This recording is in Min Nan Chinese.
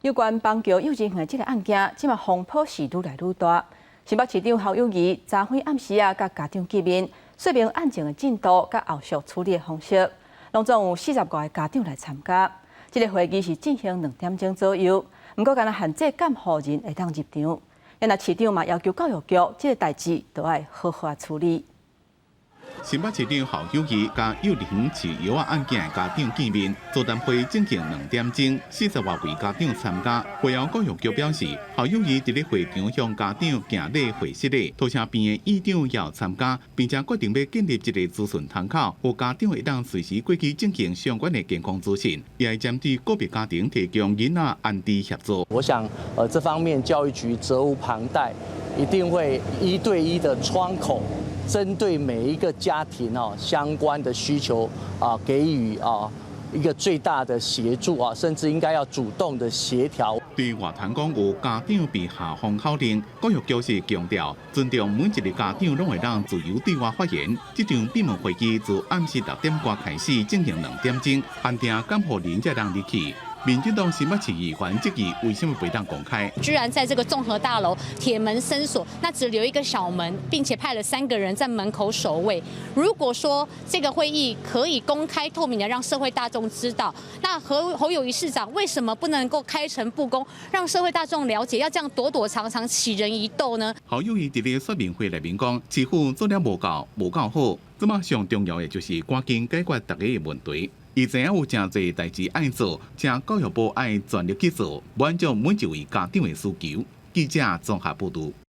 有關邦橋幼稚園的這个案件，這馬風波是愈來愈大。新北市長侯友宜昨昏暗時啊，佮家長見面，說明案情的進度佮後續處理的方式。攏總有四十外个家長來參加。這个會議是進行2點鐘左右，毋過干焦限制監護人會當入場。若市長嘛要求教育局，這个代誌都愛好好處理。新北市長侯友宜佮幼兒園飼藥案件的家長見面，座談會進行2點鐘，40外位家長參加。會後教育局表示，侯友宜佇咧會場向家長行禮會失禮，土城邊的議長也有參加，並且決定欲建立一个資訊窗口，予家長會當隨時過去進行相關的健康諮詢，也會針對個別家庭提供囡仔安置協助。我想，這方面教育局責無旁貸，一定會一對一的窗口，針對每一個家庭哦相關的需求啊，給予啊一個最大的協助啊，甚至應該要主動的協調。對外傳講有家長被下封口令，教育局是強調尊重每一个家長攏會當自由對外發言。這場閉門會議自暗時6點外開始進行2點鐘，限定監護人才通入去。民進黨新北市議員質疑為什麼袂當公開？居然在這個綜合大樓鐵門深鎖，那只留一個小門，並且派了三個人在門口守衛。如果說這個會議可以公開透明的讓社會大眾知道，那侯友宜市長為什麼不能夠開誠布公，讓社會大眾了解？要這樣躲躲藏藏，杞人疑竇呢？侯友宜佇咧說明會內面講，市府做了無夠，無夠好，這馬上重要的就是趕緊解決大家的問題。伊知影有誠濟代誌愛做，請教育部愛全力去做，滿足每一位家長的需求。記者綜合報導。